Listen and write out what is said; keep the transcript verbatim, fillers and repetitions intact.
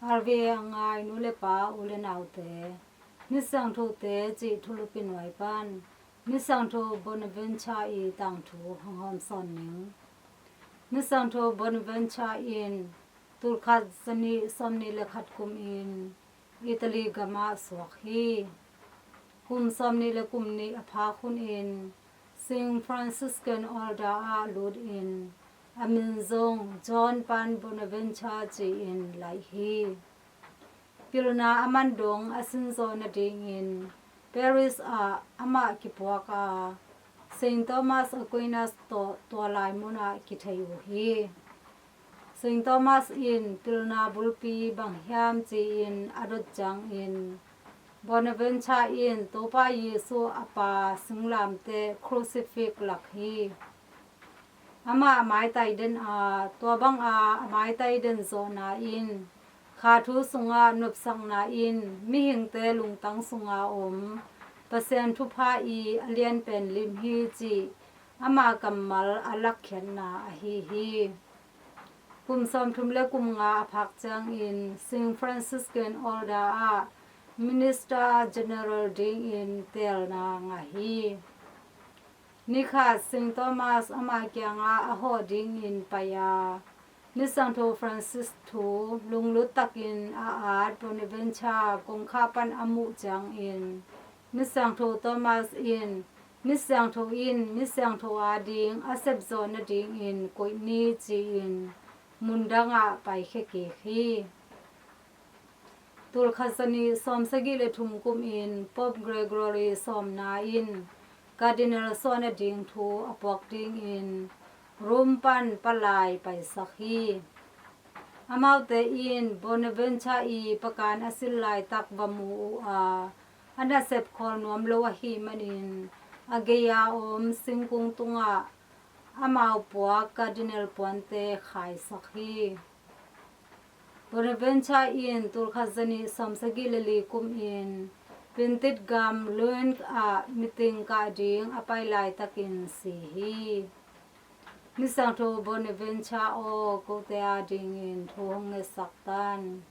R V A a ngai nu le pa, u le naute, Misiangthote cih thulupi nuai pan Misiangtho Bonaventure i tangthu hong hawmsawn ning. Misiangtho Bonaventure in tulkhat zanih sawmnih le khat kumin Italy gamah suak hi. Kum sawmnih le kum nih a phak hunin Saint Franciscan Order ah lutin a min zong John pan Bonaventure ci-in laih hi. Pilna a man dong a sinzawh nadingin Paris ah amah kipuak a, Saint Thomas Aquinas tawh tua lai munah kithei uh hi. Saint Thomas in pilna bulpi bang hiam ci-in a dot ciangin Bonaventure in Topa Jesu a pa singlamteh crucifix lak hi. Amah maitai den a, tua banga a maitai den zawhna in kha thu sungah nopsakna in mihingte lungtang sunga om Pasian thupha i a lianpen lim hi cih ama kammal a lakkhiatna ahi hi. Kum sawmthum le kum nga a phak ciangin Saint Franciscan Order ah Minister General dingin teelna ngah hi. Nikhat Saint Thomas ama kiangah a hawh dingin pai a, Misiangtho Francis thu lunglut takin a at Bonaventure kongkhak pan a muh ciangin Misiangtho Thomas in Misiangtho in Misiangtho ading a sepzawh nadingin koih ni ci-in mundangah paikhia kik hi. Tulkhat zanih sawmsagih le thum kumin Pope Gregory sawmna in Cardinal suah nading thu a puak dingin Rome pan palai paisak hi. Amaute in Bonaventure i pakan a silh laitak va mu uh a, a nasep khawl nuam lo ahih manin a gei-a om singkung tungah amau puak Cardinal puante khaisak hi. Bonaventure in tulkhat zanih sawmsagih le li kumin Pintit gam Lyon ah miting kah ding a pai laitakin si hi. Misiangtho Bonaventure aw, kote adingin thu hong ngetsak tan.